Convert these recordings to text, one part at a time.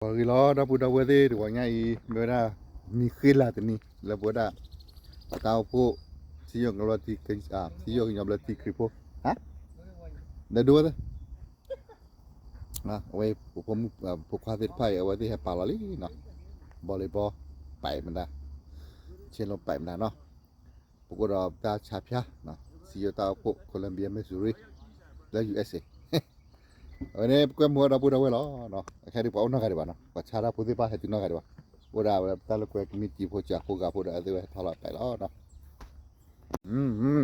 ဂ့ၤလီၤ ဒီပုၢ်ဒီဝဲၢ်သ့ၣ် တဂီၤညါအံၤ မ့ၢ်ဝဲဒၣ် မံၤဃ့လၤတနံၤ လၢပဝဲဒၣ် တၢ်အိၣ်ဖှိၣ် ထံယိာ်ကညီဘျၢထံ ထံယိာ်ကညီဘျၢထံခရံာ်ဖိ ဒီးဒိဝဲသ့ၣ် အဝဲ ဖိခွါသ့ၣ်တဖၣ်အံၤ အဝဲသ့ၣ်ဟဲပာ်လီၤလံနီၤ volleyball ပာ်မတၤ ဆ့လိပာ်မတၤနီၤ ပကအိၣ်ဒီးတၢ်ဆါဖၠါ ထံယိာ်တၢ်အိၣ်ဖှိၣ် Columbia Missouri လၢ ယူၢ်အ့းအ့း အဝဲန့ၣ် ပကွဲမုာ်ဝဲဒီပုၢ်ဒီဝဲၢ်လီၤ. ခဲအံၤပှၤအိၣ်နီတဂၤဒံးဘၣ်နီၤ ပှၤဆါတၢ်ဖိသ့ၣ်တဖၣ်ဟဲတုၤနီတဂၤဒံးဘၣ် အိၣ်ဒၣ်ဝဲတၢ်လၢကွဲကမံးတံာ်ဖိစှၤဖိဂၤဖိဒီး အဝဲသ့ၣ်ဝဲဟဲထီၣ်လီၤပာ်လီၤနီၤ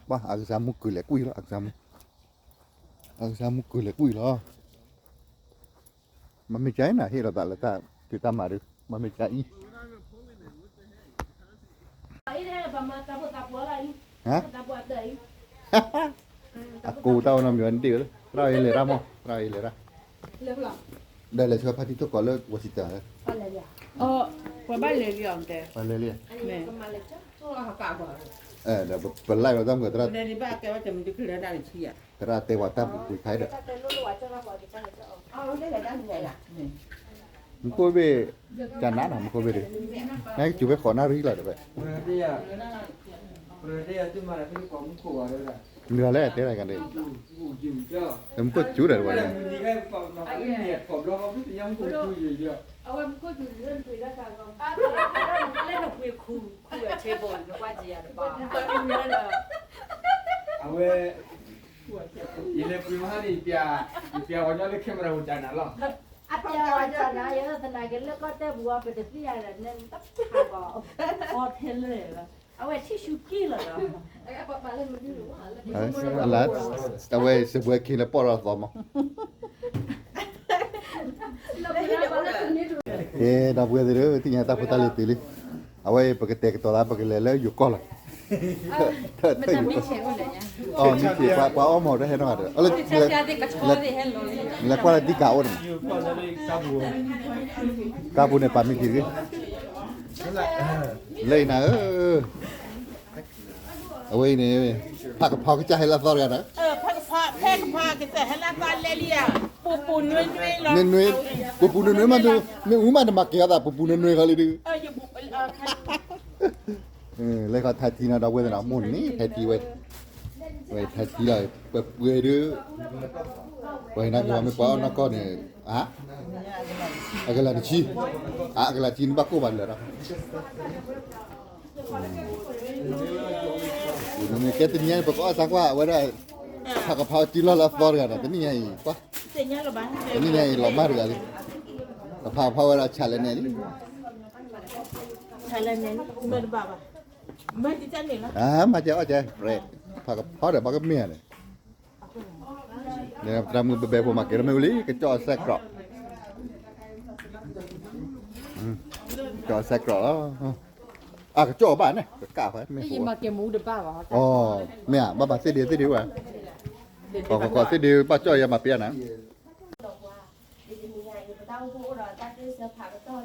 ဘၣ် အကစၢ်မူကုာ်လဲၤကွံာ်လီၤ အကစၢ်မူ အကစၢ်မူကုာ်လဲၤကွံာ်လီၤ မ့မ့ၢ်ကါအံၤနၤ ဟ့ၣ်လီၤသးလၢတၢ်ဖံးတၢ်မၤဒုး မ့မ့ၢ်ကါအံၤ ဟါ အကိးတၢ်ဝဲနီတမံၤဝဲဒၣ်ဝဲလၢ သရၣ်အံၤလဲၤတၢ်မီၢ် သရၣ်အံၤလဲၤတၢ် ဒီးလဲၤဆှၢဖါတံၢ်ထီၣ်ကီးလၢ Washington ပှၤဘၣ်လဲၤလံအီၤတဲ ပှၤလဲၤလံ ဒီးပ ပlike လီၤတၢ်မုာ်သရၣ် သရၣ်တဲပှၤတၢ်ပူၤပူၤခါဒီး မူခိၣ်ဘ့ၣ် ကနၤနီၤ မူခိၣ်ဘ့ၣ်ဒီး နကစူၤဖဲဃိးနၣ်ရံၣ်လီၤဒီးဖဲ မုၢ်ဂၤလဲၣ်တဲတၢ်ကန့ၣ် မူခိၣ်စူၤဒီးတဝဲန့ၣ် အဝဲ ယလဲၤပှ့ၤမဟါန့ၣ် ယပျး ယပျးဝဲညီလၢ camera ဟူတၢ်နၤလီၤ အပျးဝဲတၢ်နၤ ယသနာ်က့လၢကီၢ်တဲပူၤအီၤ ပတသ့ၣ်ညါဒီး နတဖးဘၣ် အီထဲလၢာ်လီၤ အဝဲထံၣ်ဆူက့ၣ်လီၤဒီး အဝဲစပွဲခ့လၢပီၢ်ဒီးသီမး ကဲ ဒီပုၢ်ဝဲၢ်သ့ၣ်ဧၢ သ့ၣ်ညါတၢ်ဖိတၢ်လံၤတုၤလံ အဝဲအံၤပကတဲာ်ကတီၤသး ပကလဲၤလၢယိၤကီၢ်လီၤ ထၢၣ်ထၢၣ်ယိၤကီၢ် အမ့ၢ်က့ၤ ပှၤအီၣ်မီၤတဟဲနီၤဒီး လဲၤကွၢ်လၢဒ်ကးအိၣ်န့ၣ်မး ကါပူၤန့ၣ် ပာ်မ့ၢ်က့ၤတဂ့ၤ လၢအံၤနၤဧၢ အဝဲအံၤန့ၣ် ဖးကဖီကစၢ်ဟဲလၢအသီတဂၤဒီး ဖဲကဖီကစၢ်ဟဲလၢအသီလဲၤလံဧါ ပူၤပူၤနွဲနွဲလီၤ နွဲနွဲ ပူၤပူၤနွဲနွဲမး မ့ၣ်အူမးနမၤကဲၤအသး ပူၤပူၤနွဲနွဲဃီလံဒုး လဲၤခီထါထံနီၤ ဒီပုၢ်ဝဲၢ်သ့ၣ်နီၤ မိၢ်န့ၣ် ထါထံဝဲ ဝဲထါထံလီၤ ပှဲၤပှဲၤဒုး ပှၤဟဲနၤက့ၤမ့ၢ်ပှၤအီၣ်နီၢ်ကီၢ်န့ၣ် အါ အကလၤတဆံ အကလၤတဆံနဘၣ်ကိၢ်ဘၣ်လၢာ်ဒီး ကဲတနံၤအံၤ ပကအီၣ်စၢ်ကွၢ်ဝဲဒၣ် ဖးကဖီတံၢ်လီၢ်လၢအသီတဂၤဒီး တနံၤညါအံၤ ကွၢ် တနံၤညါအံၤလီၤမၢ်တဂၤလံ ကဖးကဖီဝဲဒၣ်ဆးလဲၣ်နဲၣ်လံ မၤကဲအီၣ်ကဲ ဖးကဖီဒီးဘၣ်ကမ့ၢ်ဧါန့ၣ် သရၣ်မုၣ်ဘဲဘဲဖိမၤကဲၤထီၣ်မ့ၣ်အူလံ ကကၠီၣ်အစဲးကြီး ကၠီၣ်အစဲးကြီးလီၤ အကကၠီၣ်အဘၣ်န့ၣ် ကကၣ်ဖဲမ့ၢ်ဟိ မ့ၢ်ဧါ ဘၣ်ဘၣ်သ့ၣ်ဒ့သ့ၣ်ဒ့ဝဲ ကီၢ်ကီၢ်သ့ၣ်ဒ့ဘၣ်ကၠီၣ်ယဲမၤပ့ၤနၤ ဒီးပှၤ ဒ်တနံၤညါ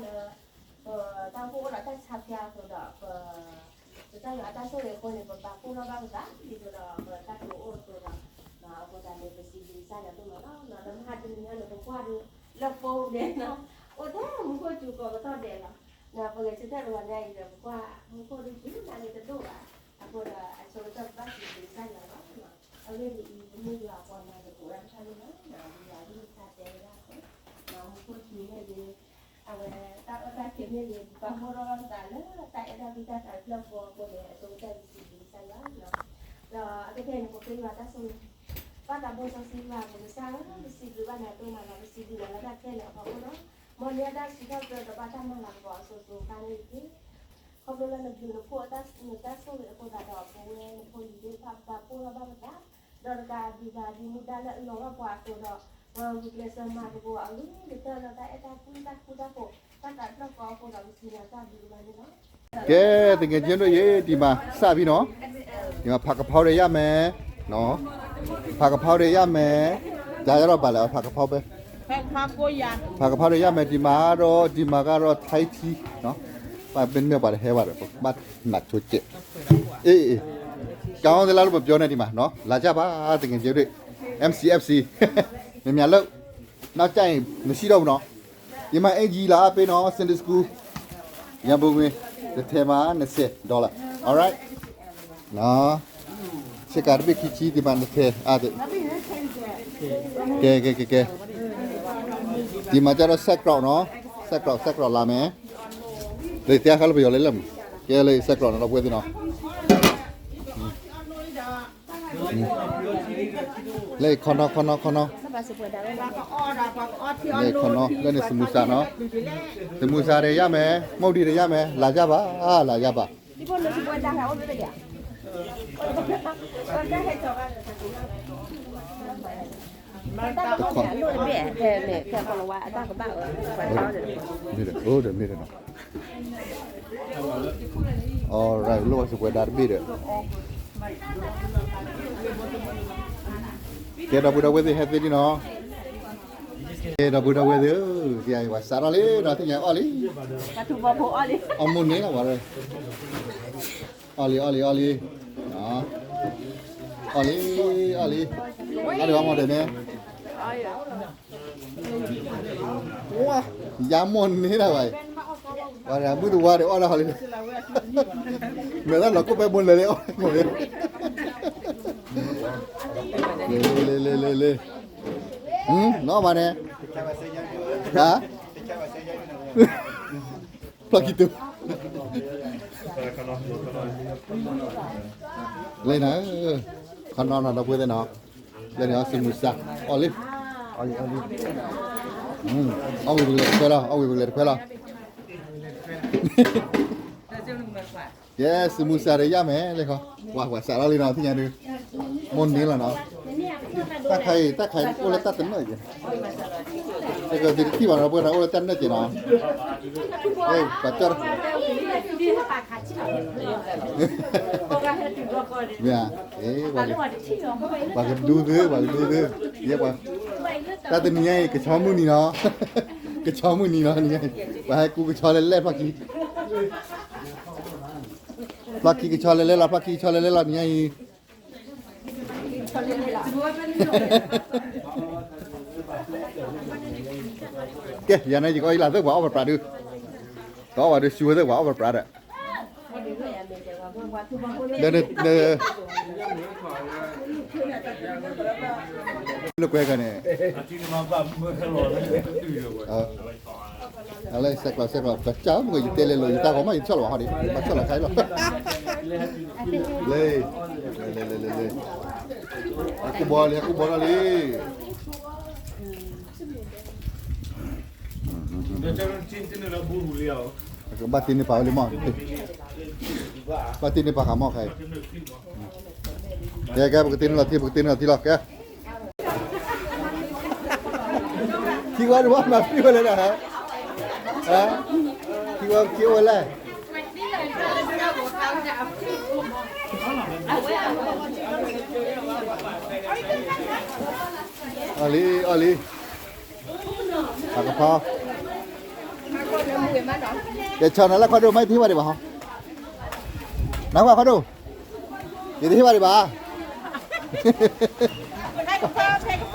အံၤ ပတၢ်အိၣ်ဖှိၣ်အိၣ်ဒီးတၢ်တ့စၢဖးကတီၢ်လၢ ပတၢ်အိၣ်ဖှိၣ်အိၣ်ဒီးတၢ်ဆါဖၠါအဃိဒီး ပ ပတၢ်ယွၤအတၢ်ဆိၣ်ဂ့ၤအဃိန့ၣ် ပပာ်ဖှိၣ်ထီၣ်ဘၣ်ပသး ဒ်သိးဒီးပတၢ်တိာ်အိၣ်အသိးဒီး အဃိသတးန့ၣ် ပစံးဘျုးကစၢ်ယွၤဒိၣ်မးလီၤ. ဒီးမဟါတနံၤညါန့ၣ် ပကွၢ်ဒုး လၢ phone ဒဲးနီၤ အိၣ်ထဲမူခိၣ်စူၤကိးကတီၢ်ဒဲးလီၤ. ပဂဲၤဆၢထၢၣ်တဂီၤညါအံၤဒီး ပကွၢ်မူခိၣ်ဒုးစူၤနာ်က့တဒိၣ်ဘၣ်. အဃိဒီးအဆိကတၢၢ်ပဘၣ်စံးဘျုးကစၢ်ယွၤလီၤ. အဂ့ၢ်ဒ်အံၤ ပမ့ၢ်ယွၤအပှၤမၤသကိးတၢ်တဖၣ်န့ၣ်လီၤ. ဒ်ယွၤဂံၢ်စၢ်တဲဝဲဒၣ်အသိး မူခိၣ်စူၤန့ၣ်ဂ့ၤ အဝဲတၢ်အၢတၢ်သီန့ၣ်ဂ့ၤ ပပာ်ဖှိၣ်ထီၣ်ဘၣ်ပသးလၢတၢ်အဲၣ်တၢ်ကွံတၢ်သးတဖျၢၣ်ဃီအဃိန့ၣ် အဆိကတၢၢ်ပစံးဘျုးကစၢ်ယွၤလီၤ. ဒီးအကတၢၢ်န့ၣ် ပဃ့ယွၤတၢ်ဆိၣ်ဂ့ၤ ဘၣ်တၢ်ဘိၣ်စီဆှံယွၤ ပကစၢ်ဧၢ ပစံးဘျုးဘၣ်နၤဒိၣ်မးလီၤ. ပစံးဘျုးနၤလၢတၢ်ခဲလၢာ်အဖီခိၣ်လီၤ. မ်နအတၢ်စံးထီၣ်ပတြၢၤဒီးဘၣ်တၢ်မၤလၤကပီၤအစိၤစိၤအဃၣ်န့ၣ်တက့ၢ်. ခီဖျိလၢနဘျုးနဖှိၣ်အတၢ် နတၢ်ဆိၣ်ဂ့ၤအဃိသတးဒီး ပဝဲနဖိလံၤသ့ၣ်တဖၣ် ပပာ်ဖှိၣ်ထီၣ်ဘၣ်ပသး ဒီးတကးဒံးဘၣ် ဒ်မူဒါလၢအလီၤဘၣ်ပှၤအသိးဒီး ပဂုာ်ကျဲးစၢးမၤသကိးအဂ့ၤကတၢၢ်လၢတၢ်အဲၣ်တၢ်ကွံတၢ်ဃူတၢ်ဖိး တၢ်သးတဖျၢၣ်ဃီအဃိဒီး ပစံးနၤတၢ်ဘျုးဒိၣ်မးန့ၣ်လီၤ. ကဲ သင်္ကြန်ကျင်းတို့ရေ ဒီမှာ စပြီနော်. ဒီမှာ ဖးကဖီတွေရမယ်နော်. ဖးကဖီတွေရမယ်. ဒါကတော့ ဘာလဲ ဖးကဖီပဲ. ผักกะเพราด้วยย่าไหม ဒီမှာတော့ ဒီမှာကတော့ Thai tea နော် ဘာမင်းမပါလဲဟဲပါတယ် ဘာနာချိုကျဲ အေးအေး ကောင်းသလားလို့ပြောနေဒီမှာနော် လာကြပါ တကယ်ကြည့်တွေ့ M C F C မြန်မာလို့ နောက်ကျရင်မရှိတော့ဘူးနော် ဒီမှာ အင်္ကျီလာပေးနော် Sunday school ရန်ပုံငွေတစ်ထည်မှာနှစ်ဆယ် dollar alright နော် စကတပိတ်ခံချီဒီမှာနှစ်ထည် အားတကဲကဲကဲကဲ ဒီမှာကျတော့ ဆက်ကရောက်နော် ဆက်ကရောက် ဆက်ကရောက်လာမယ် ဒီတရားခါလို့ပြောလဲလဲမကဲလေ ဆက်ကရောက်နော် တော့ပွဲဒီနော် လဲခီနီခီနီခီနီ လဲခီနီ လဲန့ၣ် စမူစာနော် စမူစာတွေရမယ် မုန့်တီတွေရမယ် လာကြပါ လာကြပါ တခီ မ့ၢ်တယ် အိၣ်ဒီးမ့ၢ်တယ်နော် alright လိၣ်ဘၣ်စပွဲဒါတဘ့ၣ်ဒီး ကဲဒီပုၢ်ဒီဝဲၢ်သ့ၣ်ဟဲသ့လံနီၤ ကဲဒီပုၢ်ဒီဝဲၢ်သ့ၣ်ဧၢ ကဲဝဲစးထီၣ်လံနီၤ သ့ၣ်ညါအီၣ်လံ အီၣ်မူန့ၣ်လီၤဝဲ အီၣ်လံ အီၣ်လံ အီၣ်လံ အီၣ်လံ အီၣ်လံ အီၣ်လံ အီၣ်လံ ယါမိၢ်န့ၣ်ဒၣ်ဝဲ ပှၤမုၢ်တဝါဒီးအီၣ်ဒၣ်ဟီလံ မဲာ်သၣ်လီၤကိၣ်ပဲမိၢ်လဲၤလၢအီၣ်မိၢ်လၢ လ့လ့လ့လ့လ့ နီၢ်မၤန့ၣ် ဟါ ဖျီၣ်ခံတုၤ လ့နၤ ခီနီနီဒီပုၢ်ဝဲၢ်သ့ၣ်နီၤ လ့န့ၣ်အီၣ်စမူစါ အီၣ်လံ အီၣ်ဝံၤပကလဲၤတခွဲလီၤ အီၣ်ဝံၤပကလဲၤတခွဲလီၤ ကဲ စမူစါဒီးယါမဲာ်လၢခီ ပှၤပှၤစးထီၣ်လံနီၤ သ့ၣ်ညါဒုး မိၢ်န့ၣ်လီၤနီၤ တၢ်ခါအံၤ တၢ်ခါအံၤအိၣ်လၢတၢ်တနၢၣ်က့ၤ တကးသ့ၣ်တထံၣ်ဘၣ်နီၤ ပှၤတၢ်အိၣ်လၢတၢ်နၢၣ်က့ၤနီၤ ပှၤကၠီ မ့ၢ်ဧါ ပှၤကဒူသ့ ပှၤကဒူသ့ ယဲပှၤ တၢ်တနံၤညါအံၤ ကဆီမုၢ်နံၤနီၤ ကဆီမုၢ်နံၤနီၤ နံၤညါအံၤ ပှၤဟဲကူကဆီလဲၤလဲၤဖျီၣ်ခံ ဖျီၣ်ခံကဆီလဲၤလဲၤလီၤ ဖျီၣ်ခံကဆီလဲၤလဲၤလီၤ နံၤညါအံၤ ကဲ ယၤန့ၣ်ယကအီၣ်ယလၢသ့ၣ်ပှၤအီၣ်ပပြးဒုး ကအီၣ်ပှၤဒုးစူဝဲသ့ၣ်ပှၤအီၣ်ပပြးဒီး လၢ လၢကွဲကန့ၣ် အလၢဆဲးကျိးဆဲးကျိး ပကစၢ်မ့ၢ်ယတဲလဲၤလိာ် ယတၢ်ဂီၤမး ယဆီၣ်လီၤဘၣ်ဟီဒံး ဘၣ်ဆီၣ်လီၤခါအံၤလီၤ လၢ လၢ လၢ ကူဘီလံ ကူဘီထီၣ်လံ ဘၣ်တ့န့ၢ်ပာ်ဝဲလံမီၢ် ဘၣ်တ့န့ၢ်ပာ်ဃာ်မီၢ်ခဲအံၤ ကဲ ကဲ ပကတ့န့ၢ်လီၤထံ ပကတ့န့ၢ်လီၤထံလီၤ ကဲ ထံဝဲတဘၣ်မၤပျံၤဝဲလဲၣ်ဒၣ် ထံဝဲက့ၤဝဲလဲၣ် အီၣ်လံ အီၣ်လံ ပာ်ကဖီ ကဲဆီနၤလၢခီဒိၣ်မ့ၢ်တဟ့ၣ်ဘၣ်ဒံးဘၣ်ဟီ နၢ်ဝဲခီဒိၣ် ယတဟ့ၣ်ဘၣ်ဒံးဘၣ်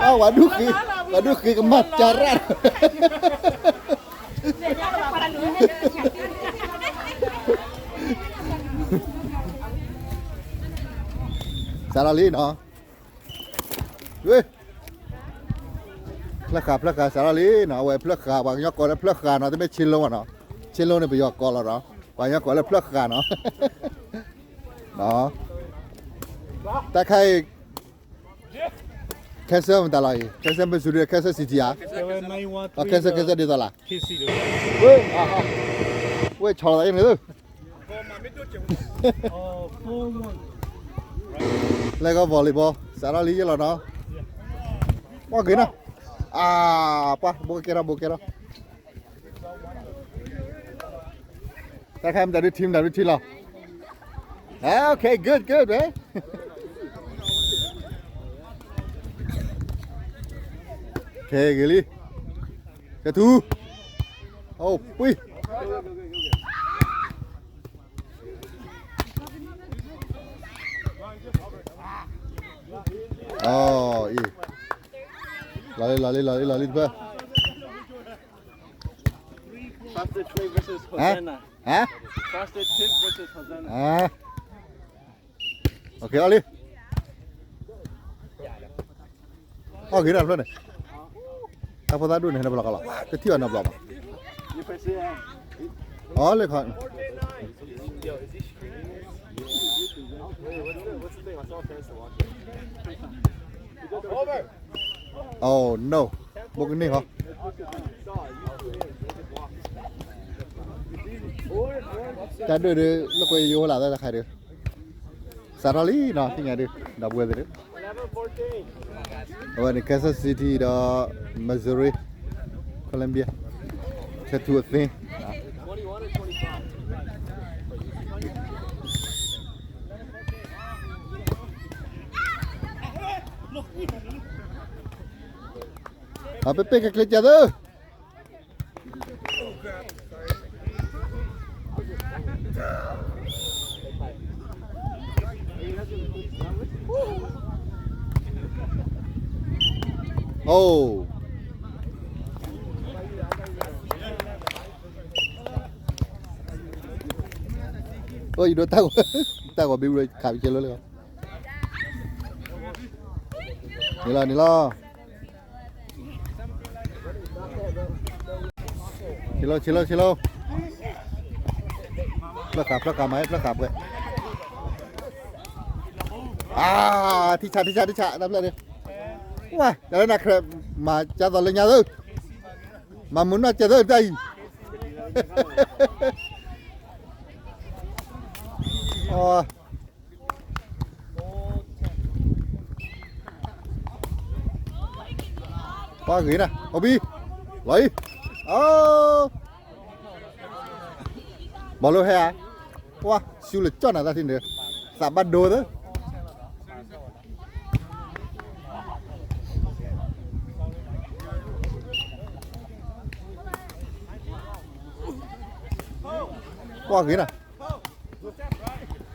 အဝဲဒုးဃ့ ဝဲဒုးဃ့ကမၤစၢ်ရၣ် စးထီၣ်လံနီၤ ဖျၢၣ်ဃာ် ဖျၢၣ်ဃာ် စးထီၣ်လံနီၤ အဝဲဖျၢၣ်ဃာ် ပှၤကညီကိးလၢဖျၢၣ်ဃာ်နီၤ တမ့ၢ်ဆ့လိနီၤ ဆ့လိန့ၣ်ပယီၤကိးလီၤနီၤ ပှၤကညီကိးလၢဖျၢၣ်ဃာ်နီၤ တၢ်ခါအံၤ Kansas မတၤလီၤအံၤ Kansas Missouri Kansas City ဧါ Kansas Kansas ဒ်သိးလၢ ဝဲဆီလီၤသးအံၤန့ၣ် လဲၤကီ volleyball စးထီၣ်လံယဲလီၤနီၤ ပှၤဂ့ၤနီၤ အါ ပှၤ ဘိကဲထီၣ် ဘိကဲထီၣ် တၢ်ခါမတၤဒုး team တၤဒုး team လီၤ Okay, good, good, man. ခဲဂ့ၤလံ ကဲထူ, အိၣ်ပှံၤ, အီၤအံၤ, လီၤလံ လီၤလံ လီၤလံ လီၤလံတဖျၢၣ်, Frosted Flakes versus Hosanna. ဟါ, Frosted Flakes versus Hosanna. အီၤလံ, အီၣ်ဂ့ၤဒၣ်တဖျၢၣ်န့ၣ်, တၢ်ဖိသၣ်ဒိၣ်န့ၣ် ဟဲနဘျီကီးလီၤ, တထံၣ်အီၤနဘျီဘၣ်, အီၣ်လၢခီ, Oh no, ဘိကန့ၢ်ဟီ, တၢ်ဒုးဒုး လၢကွဲယိဟိလၢသၢတခါဒုး, စးထီၣ်လံနီၤ သ့ၣ်ညါဒုး ဒီပုၢ်ဝဲၢ်သ့ၣ်ဒုး, အဝဲန့ၣ် Kansas City ဒီး Missouri, Columbia, ကဲထူအသ့ အပ့ၢ်ပ့ၢ်ကကျ့ၤကၢ်သၢ, အိၣ်, အိၣ် ယဒိတၢ်ဂီၤ တၢ်ဂီၤဘံဘူလၢခးပကဲလၢလၢ, န့ၣ်လီၤ န့ၣ်လီၤ, ဆ့လီၤ ဆ့လီၤ ဆ့လီၤ, ဖျၢၣ်ဃာ် ဖျၢၣ်ဃာ် မၤဟဲဖျၢၣ်ဃာ်ပှဲၤ, အါ, ထံဆး ထံဆး ထံဆး တၢ်ဖျၢၣ်န့ၣ်, ဝါ တၢ်လၢနၤခရံာ် မၤကၢ်သိးလၢညါသၢ, မၤမုာ်နီၢ်ကၢ်သၢတၢ်အံၤ, အီ ပှၤဂ့ၤနၤ အိၣ်ဘံ, လီၤအံၤ, အီ, ဘီလၢဟဲဧါ, ပှၤ ရှူလၢကၠီၣ်နၤတၢ်ထံၣ်န့ၣ်, သးဘၣ်ဒိသၢ, ပှၤဂ့ၤနၤ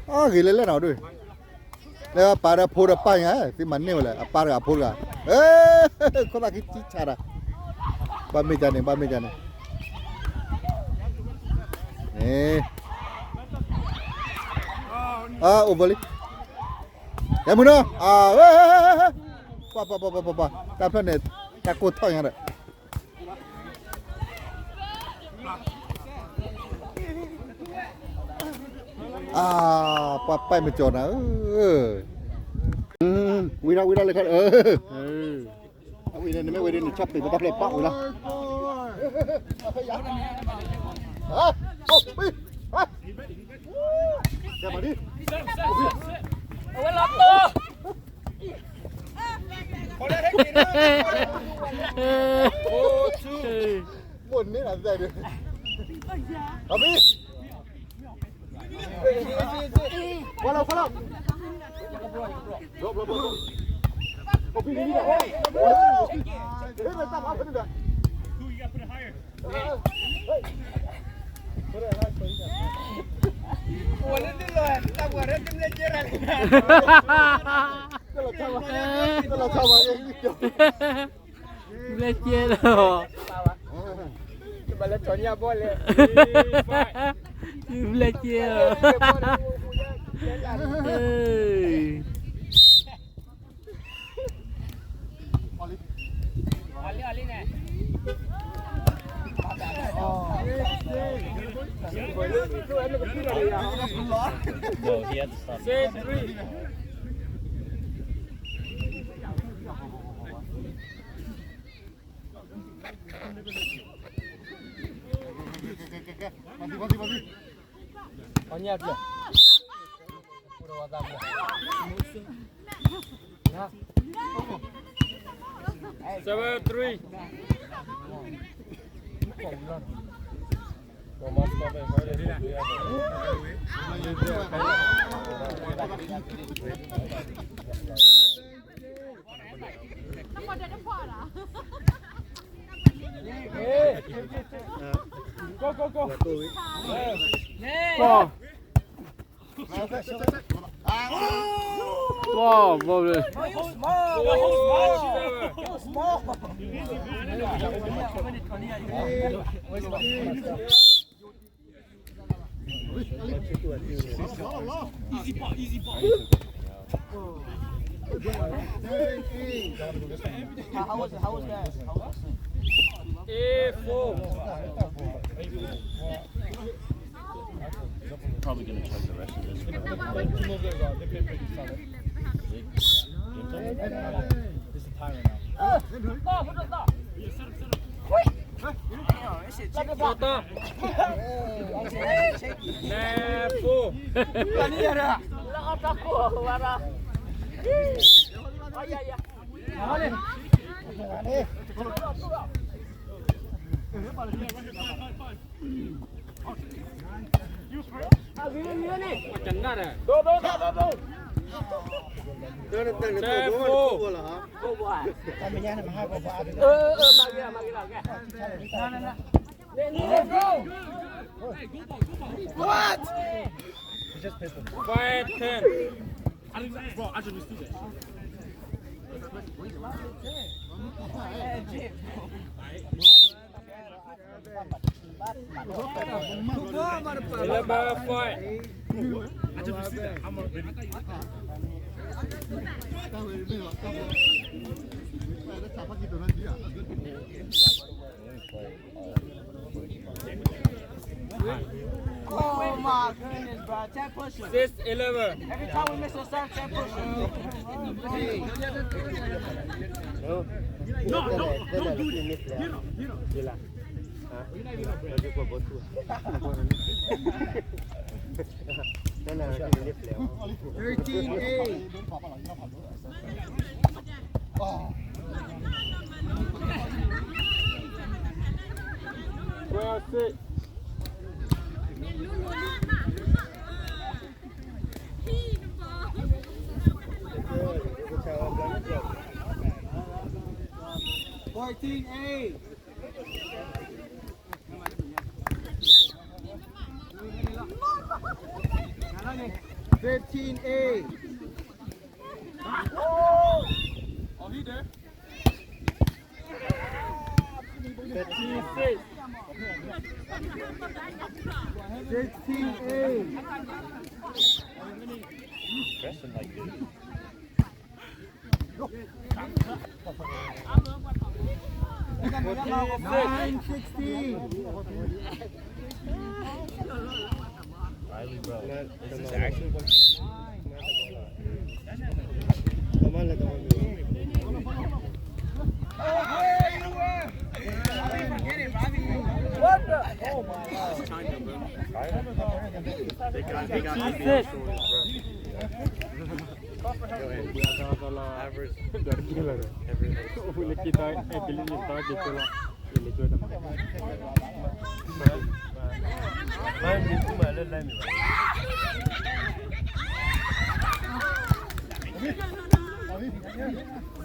အဂ့ၤလဲၣ်လဲၣ်နီၤဒုး, လၢပၢ်ဒီးဖိဒီးပၢ်ညါ သုမၤန့ၢ်ဝဲလဲၣ် အပၢ်တဂၤအဖိတဂၤ, ခိၣ်သၣ်ခံဆံဆးတၢ်, ဘၣ်မ့ၢ်ကန့ၣ် ဘၣ်မ့ၢ်ကန့ၣ်, အအိၣ်ဘၢလံ, ကဲမုၢ်နီၤ, ပှၤပှၤပှၤပှၤပှၤ တၢ်ဖျၢၣ်န့ၣ် တၢ်ကိၢ်ထီၣ်ညါဒီး အါ, ပှၤပဲၢ်မကၠီၤနၤဧၢ, ဝံၤထီၣ်ဝံၤထီၣ်လၢခါ, အဝံၤန့ၣ် နမ့ၢ်ဝဲဒၣ်န့ၣ် ဆီၣ်ပ့ၤပတၢ်ဖျၢၣ်ပာ်ဝံၤလီၤ, အဝဲလီၤတီၤ ဘိၣ်န့ၢ်နၤသဲဒုး, အဘံ, ဖီလီၤ ဖီလီၤ, ဘျဲၣ်ကဲလီၤ, ဘျဲၣ်ကဲလီၤ, Seven three. Go, go, go. Four. Four, four. Small. Small. Easy ball, easy ball. How, how was it? How was that? How was it? A four. Probably gonna check the rest of this. This is the time right now. What? Five ten. Eleven five. Oh my goodness, bro. Ten push-ups. Six eleven. Every time we miss a serve, ten push-ups. No, no, don't do this. Get up, get up. Thirteen eight. Twelve six. Fourteen eight. Fifteen eight. Fifteen six. Sixteen eight. Dressing like this. Nine sixteen. Riley, bro, is this actually what you What the? Oh my God. They got, they got Average.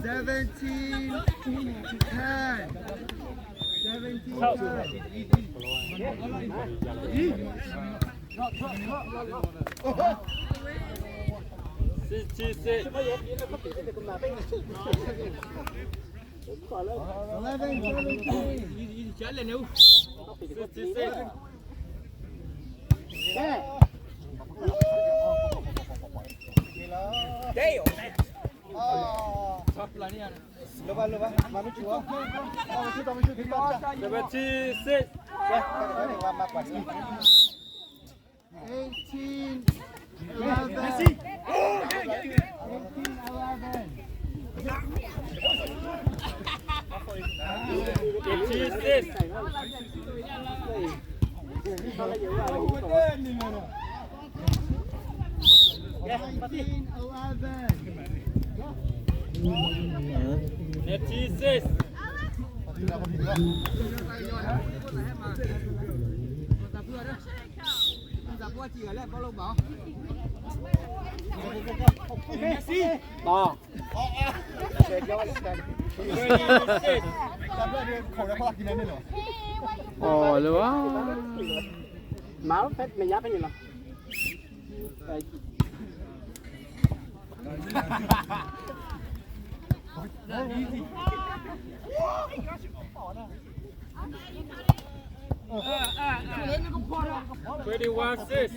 Seventeen ten. Seventeen ten. Sixteen six. Eleven seventeen. Sixteen six. Damn. Seventeen six. Eighteen eleven. Eighteen eleven. Eighteen six. Nineteen eleven. Nineteen six. Twenty-six. အီၣ်လၢၤဘၣ်. မၤဖဲမ့ၢ်ညါဖဲန့ၣ်လီၤ. Twenty-one six.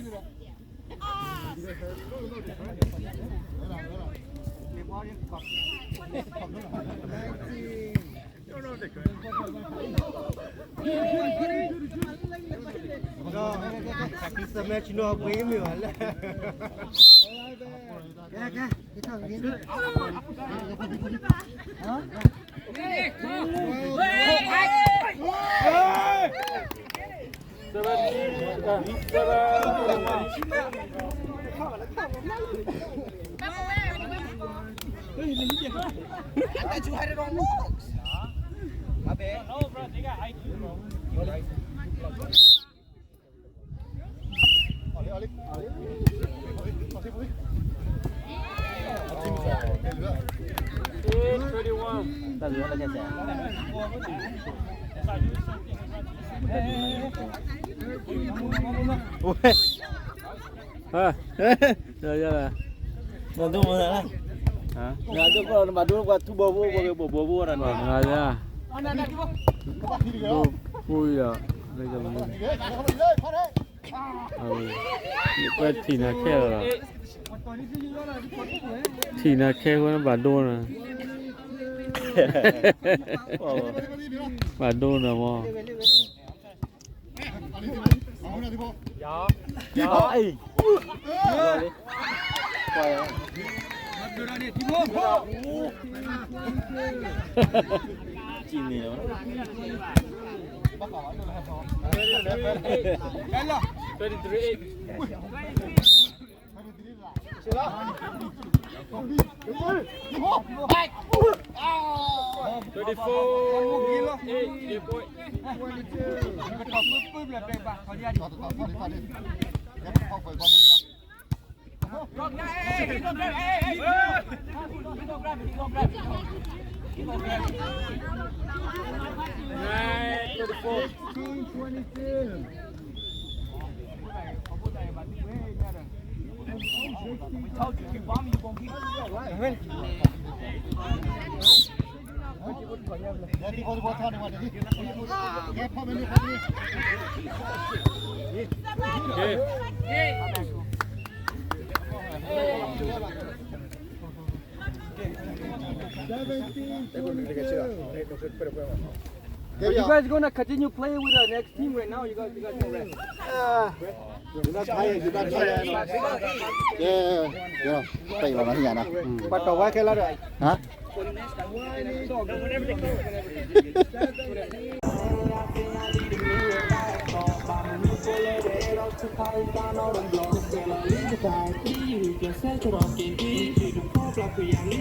နဒိၣ်မနုၤလဲၣ်, နဒိၣ်ကီၢ်နဘၣ်ဒိပှၤထူဘီဘိ ပှၤကဘီဘိဝဲဒၣ်န့ၣ်, ဒိၣ်ဖိယၤ, လၢကမနုၤ, ပှၤထံၣ်နၤခဲလၢာ်လီၤ, ထံၣ်နၤခဲဃိနဘၣ်ဒိနၤ, ဘၣ်ဒိနၤမး. Thirty-three eight. Thirty-four eight, eight point. Nine thirty-four. But you guys gonna continue playing with the next team right now. You guys, you guys can rest. You're not tired. You're not tired. Yeah, yeah, yeah. ပာ်လီၤနၤဟံၣ်ညါနၤ, ပာ်တီၢ်ဝဲခဲလၢာ်ဒီး, ဟါ. န့ၢ်တဝီဘၣ်, န့ၢ်တဝီဘၣ်, ဒီးတဝီဒီး, ဒီးတဝီဘၣ်.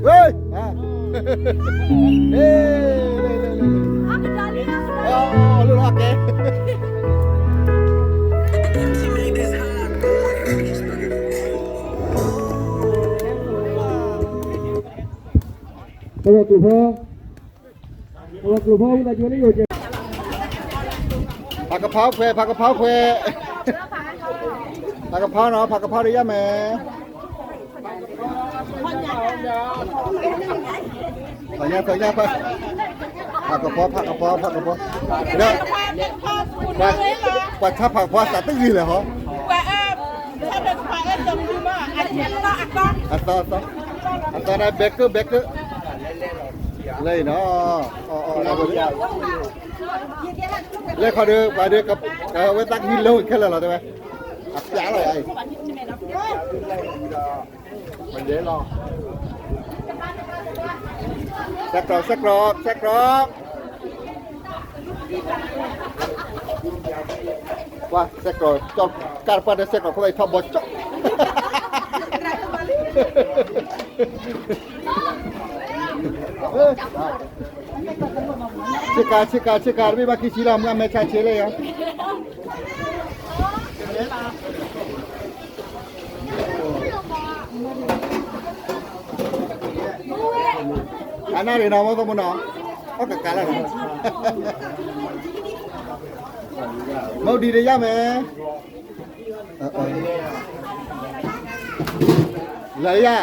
Hey! Ah. Hey! Hey! Hey! Hey! Oh, oh, look, okay. Hello, ဖးကဖီခွဲး, ဖးကဖီခွဲး, ဖးကဖီနီၤ, ဖးကဖီဒီးယါမဲာ်, ဖးကဖီ, ဖးကဖီ, ဖးကဖီ, ဒီး, ပှၤဆါဖးကဖီသးတဂ့ၤလဲၣ်ဟီ, အသီ, အသီ. အသီဒၣ်ဘဲကၢဘဲကၢ, လဲၤအံၤနီၤ, လဲၤခီဒီး ပှၤဒီး အဝဲသးကဟံးလၢခဲလၢာ်လီၤတဲဝဲ, အပျးလီၤယၤအံၤ, ဆဲးကြိး ဆဲးကြိး ဆဲးကြိး, ပှၤဆဲးကြိး ကၢ်တပှၢ်ဒီးဆဲးကြိးခိၣ်သၣ်အံၤထီၣ်ဘီကၠီၣ် ဆ့ကၤ ဆ့ကၤ ဆ့ကၤ တဘ့ၣ်ဘၣ်ခံဆံလီၤ မုၢ်အမဲာ်ဆါဆ့လၢယၤ, အနၣ်ရံၣ်နီၤ မ့ၢ်သမိၣ်နီၤ, အီၣ်ကကးလၢနီၤ, မုၢ်ဒံးတယၢ်မဲာ် လၢယၤ,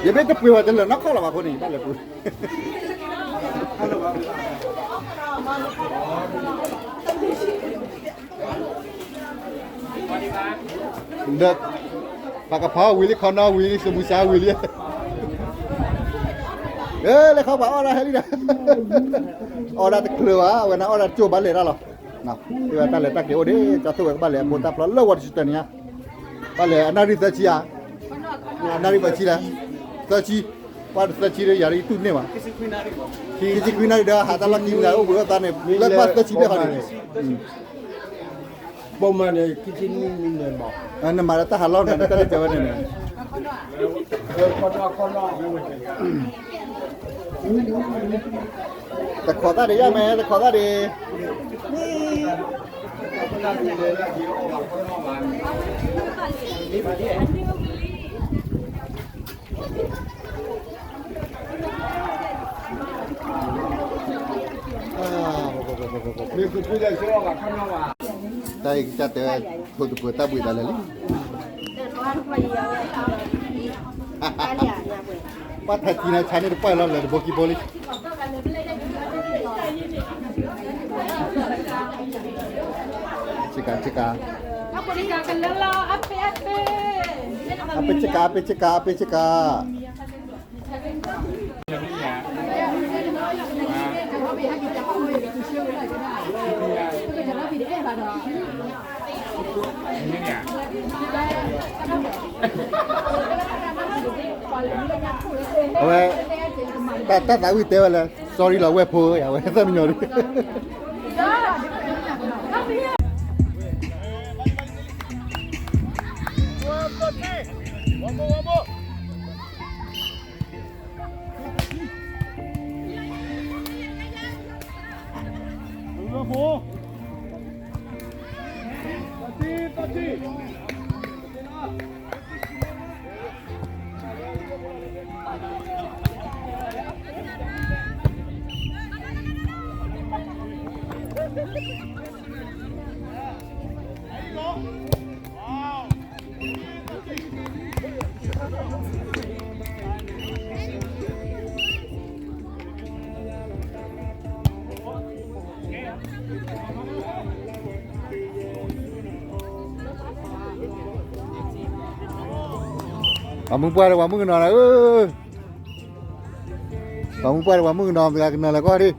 ယမ့ၢ်တပှ့ၤဝဲတလၢၤနီၢ်ခီၣ်လီၤဘၣ်အဃိန့ၣ် ယဘၣ်လဲၤပှ့ၤ ဒီး ပှၤကဖီဝံၤလံ ခီနီဝံၤလံ စမူစါဝံၤလံ, လၢခီပှၤအီၣ်ဒၣ်ဟဲလံဒီး အီၣ်ဒၣ်တချုးဘၣ် အဝဲန့ၣ်အီၣ်ဒၣ်တကၠိၣ်ဘၣ်လဲၤတၢ်လီၤ, မ့ၢ်ဝဲတၢ်လဲၤတၢ်က့ၤအိၣ်ဒံး ကၠီထိၣ်ဝဲကဘၣ်လဲၤအဖိတၢ်ဖျီလၢ Washington န့ၣ်ဧါ, ဘၣ်လဲၤအနၣ်ရံၣ်သၢဆံဧါ, အနၣ်ရံၣ်ပှဲၤဆံလဲၣ်, သၢဆံ, ပှၤတသၢဆံဒီးယၤဒ်တူၢ်န့ၢ်ဘၣ်, ခံဆံခွံနၣ်ရံၣ်ဒီးဟးတၢ်လီၢ်ခံမုၢ်ဂၤအိၣ်ဘှံးအိၣ်သါန့ၣ် လၢကဘၣ်သၢဆံဘျဲၣ်ဃီန့ၣ် ပိာ်မုၣ်န့ၣ် ခံဆံနွံနံၣ်န့ၣ်မး, နမၤလၢတၢ်ဟးလီၢ်န့ၣ် တၢ်လၢကဝဲန့ၣ်န့ၣ်, တခိးသၣ်ဒံးယါမဲာ် တခိးသၣ်ဒံး, တၢ်အံၤကစၢ်တဲ ထိၣ်သပှၢ်တၢ်ဘှံးသးလၢာ်လံ, ပှၤထးကံန့ၣ် ဆါန့ၢ်တပှၢ်လီၤ လၢတဘိခံဘိလံ, ဆ့ကၤ ဆ့ကၤ, အပ့ၢ်ဆ့ကၤ အပ့ၢ်ဆ့ကၤ အပ့ၢ်ဆ့ကၤ အဝဲ တၢ်သးဝံၣ်တဲဝဲလၢ sorry လီၤ ဝဲၢ်ဖိဧါ ဝဲသၢမံညီၤဒံး ပှၤမုၢ်ပှၢ်ဒီးပှၤမုၣ်ကနီၤလီၤဧၢ, ပှၤမုၢ်ပှၢ်ဒီးပှၤမုၣ်ကနီၤ ပှၤကနီၤလၢကီၢ်ဒံး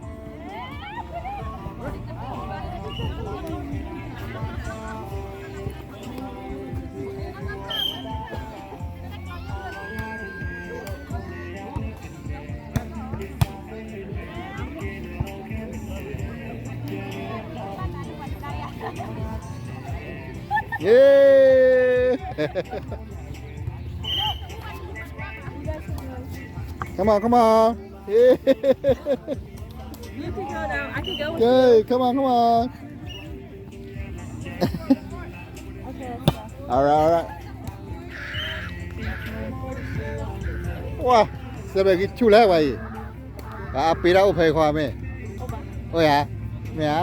Come on, come on. Okay, come on, come on. All right, all right. ဝါ, စဲးဘဲၣ်က့ၤဆူၣ်လဲၣ်ဝဲအံၤ, အပ့ၤဒၣ်အိၣ်ဖဲခွါမ့ၢ်, အိၣ်ယၤ, မ့ၢ်ဧါ.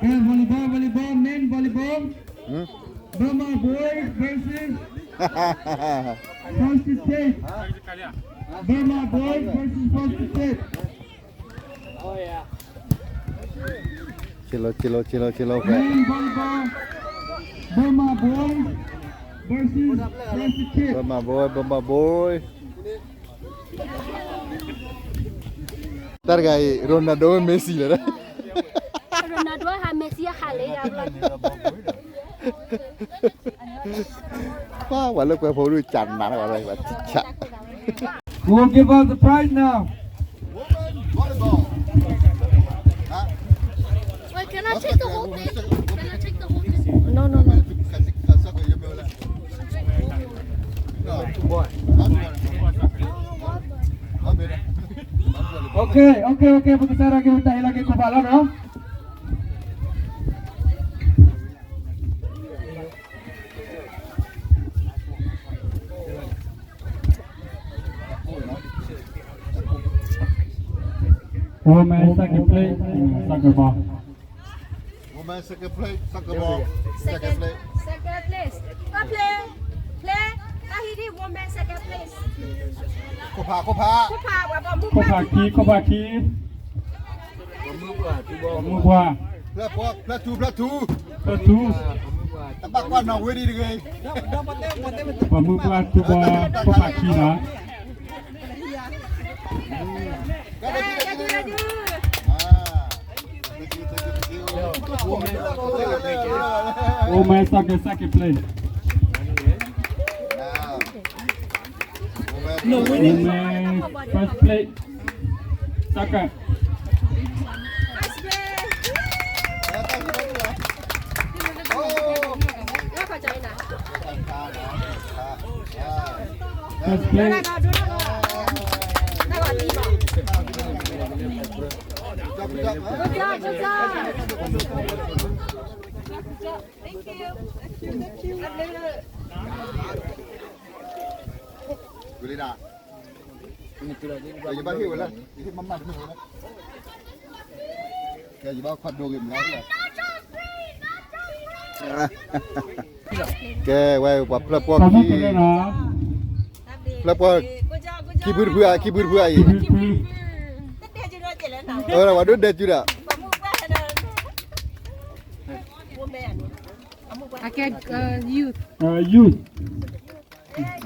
Yeah, volleyball, volleyball, men volleyball. Burma boys versus Foster State. Burma boys versus Foster State. ချ့လီၤ ချ့လီၤ ချ့လီၤ ချ့လီၤ Men volleyball. Burma boys versus Foster State. Burma boy, Burma boy. တၢ်တဂၤအံၤ Ronaldo Messi လီၤ. Ronaldo ဟး Messi ဟးလၢယၤဘျီ ပှၤလၢကွဲးဖိဒုး ကနးတၢ်ဝဲ ပှၤထံဆး Who give us the prize now? Wait, can I take the whole thing? Can I take the whole thing? No, no, no. Okay, okay, okay, ပကစၢ်ထီၣ်က့ၤ ပတၢ်ဟ့ၣ်လီၤက့ၤခိၣ်ဖးလီၤနီၤ. Women second place, soccer ball. Women second place, soccer ball. Second, second place. Go play. Play. တၢ်ဟံးဒံး women second place. ခိၣ်ဖး ခိၣ်ဖး ခိၣ်ဖး ပှၤဘၣ်မူဘၣ် ခိၣ်ဖးခံ ခိၣ်ဖးခံ ပှၤမူပှၤ ဖျၢၣ်ပှၤ ဖျၢၣ်ထူ ဖျၢၣ်ထူ ဖျၢၣ်ထူ တဘၣ်ကွၢ်နီၣ်ဝ့ဒံးတဂ့ၤ ပှၤမူပှၤထူဘီ ခိၣ်ဖးခံနီၤ Women soccer second place. Women first place. Soccer. First place. Good job, good job. Thank you. Thank you. Yaba hit wala, hit mama, hit wala. Kaya ba khwa do game la. Kaya wa pa pla pwa ki. Pla pwa. Ki bur bur a, ki bur bur a. Ora wa do da jura. Ake, uh, youth. Uh, youth.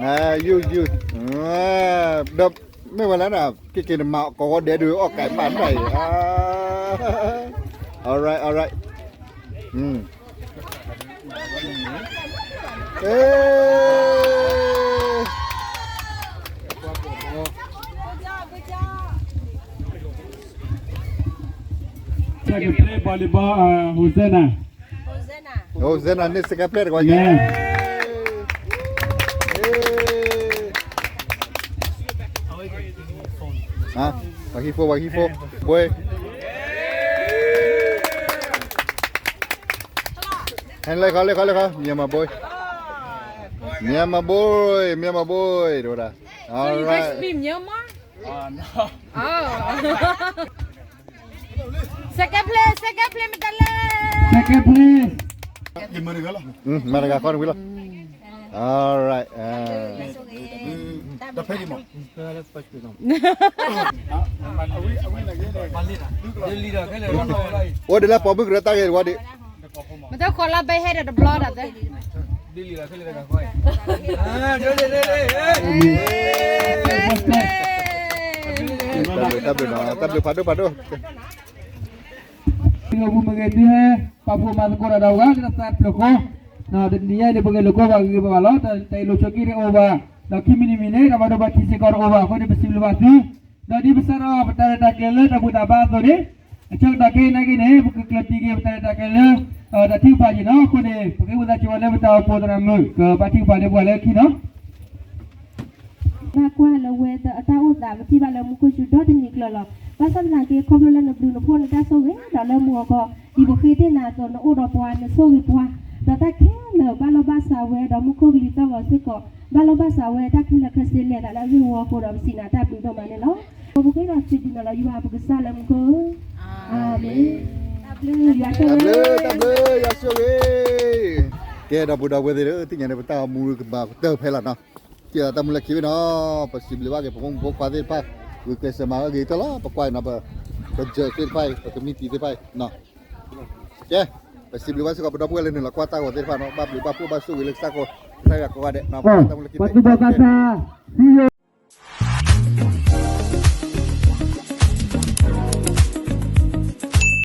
Ah, youth, youth. Ah, ဒီး မ့ၢ်ဝဲလၢန က့ၤက့ၤနမၤကီၢ်ဝီဒဲဒုးအီၣ်ကဲပာ်နၤအံၤ Ah, all right, all right. အ့ Second play volleyball, uh, Hosanna. Hosanna န့ၣ် second play တကီး ယဲ ပှၤဟံၣ်ဖိ ပှၤဟံၣ်ဖိ ပှဲ ဟဲလဲၤခီ လဲၤခီ လဲၤခီ Myanmar boy, Myanmar boy, Myanmar boy တဝဲဒၣ် All right. Myanmar? Oh. Second place, second place မတၤလဲၣ် Second place. မၤတဂၤခီတဝံၤလီၤ All right. အိၣ်ဒ်လၢပှၤဘုၣ်ကရၢတၢ်ဂ့ၢ်တဝီဒံး မ့ၢ်တခီလၢဘဲဟဲဒီးတဘျီဒီး တၢ်ဘျုး တၢ်ဘျုး တၢ်ဘျုးဖးဒိၣ်ဖးဒိၣ် ပူမ့ၢ်ဂ့ၤသုဟဲ ပာ်ဖှိၣ်မၤသကိးတၢ်ဒီးဝဲလၢတၢ်သးဖျၢၣ်ဃီ တနံၤညါအံၤန့ၣ် ပဂဲၤလိာ်ကွဲပှၤဂ့ၤဂ့ၤဘၣ်ဘၣ်လီၤ တၢ်အ့ၣ်လိာ်ဆိးက့တအိၣ်ဘၣ် ဒီးခံမံၤတမံၤန့ၣ် တၢ်ဘၣ်ဒိဘၣ်ထံးစ့ၢ်ကီးတအိၣ်ဘၣ် အဃိန့ၣ် ပစံးဘျုးဘၣ်သု ဒီးဒ်ပစးထီၣ်ပတၢ်ရဲၣ်တၢ်ကျဲၤလၢတၢ်ဘူၣ်တၢ်ဘါအသိးန့ၣ် အဆၢကတီၢ်ခဲအံၤနာ်က့န့ၣ် ပကကျၢၢ်တံၢ်က့ၤပတၢ်ရဲၣ်တၢ်ကျဲၤလၢ တၢ်ထုကဖၣ်က့ၤနီၤ အဃိန့ၣ် ပကအိၣ်သးစ့ၢ်ဝဲလၢပတၢ်အိၣ်ဖှိၣ်သရၣ်မုၣ် ကဘါထုကဖၣ်န့ၢ်ပှၤလၢခံနီၤ ဘၣ်ကွၢ်လၢဝဲအတၢ်အိၣ်သး ပထံၣ်ဘၣ်လၢမူခိၣ်စူၤဒီတနံၤကျၢၤလီၤ. ဘၣ်ဆၣ်သနာ်က့ ခီဖျိလၢနဘျုးနဖှိၣ်နတၢ်ဆိၣ်ဂ့ၤ ဒီးလၢမူအီၤခီ ဒ်ပဃ့သ့ၣ်နၤအသိး နအိၣ်ဒီးပှၤ နဆိၣ်ဂ့ၤပှၤ ဒီးတၢ်ခဲလၢာ်ဘၣ်လိာ်ဘၣ်စးဝဲ ဒီးမူခိၣ်ကလံၤသီၣ်ဂီၤစ့ၢ်ကီး ဘၣ်လိာ်ဘၣ်စးဝဲတၢ်ခဲလၢာ်ခဲဆ့လဲၤသးလၢအဂ့ၢ်ဝီအဃိဒီး ပစံးနၤတၢ်ဘျုးဒိၣ်မးန့ၣ်လီၤ. ပဃ့ဒီးစံးဘျုးနၤလီၤ ယွၤပကစၢ်လၢမူခိၣ် အၤမ့ၣ်. တၢ်ဘျုး တၢ်ဘျုး ယွၤဆိၣ်ဂ့ၤ. ကဲ ဒီပုၢ်ဒီဝဲၢ်သ့ၣ်ဧၢ, သ့ၣ်ညါန့ၣ် ပတၢ်အိၣ်မူကဘၣ်ကတၢၢ်ဖဲလီၤနီၤ. ကဲ တၢ်မူလၢခံဘ့ၣ်နီၤ, ပစံးဘျုးဘၣ်က့ၤပဖိမုၣ်ဖိခွါသ့ၣ်တဖၣ်, ဂုာ်ကျဲးစၢးမၤအၢဂ့ၤကတၢၢ်လီၤ. ပကွၢ်အံၤနီၤ, ပကစၢၢ်သ့ၣ်တဖၣ်အံၤ, ပကမံတံၤသ့ၣ်တဖၣ်အံၤနီၤ. ကဲ ပစံးဘျုးဘၣ်စ့ၢ်ကီး ပဒီပုၢ်ဝဲၢ်လၢနုာ်လီၤကွၢ်တၢ်ဂီၤသ့ၣ်တဖၣ်နီၤ, ဘၣ်ဘျုးဘၣ်ဖှိၣ်ဘၣ်ဆိၣ်ဂ့ၤလၢကစၢ်ကိး ကစၢ်ယွၤကိးဂၤဒဲးနီၤ, ပတၢ်မူလၢခံဘ့ၣ်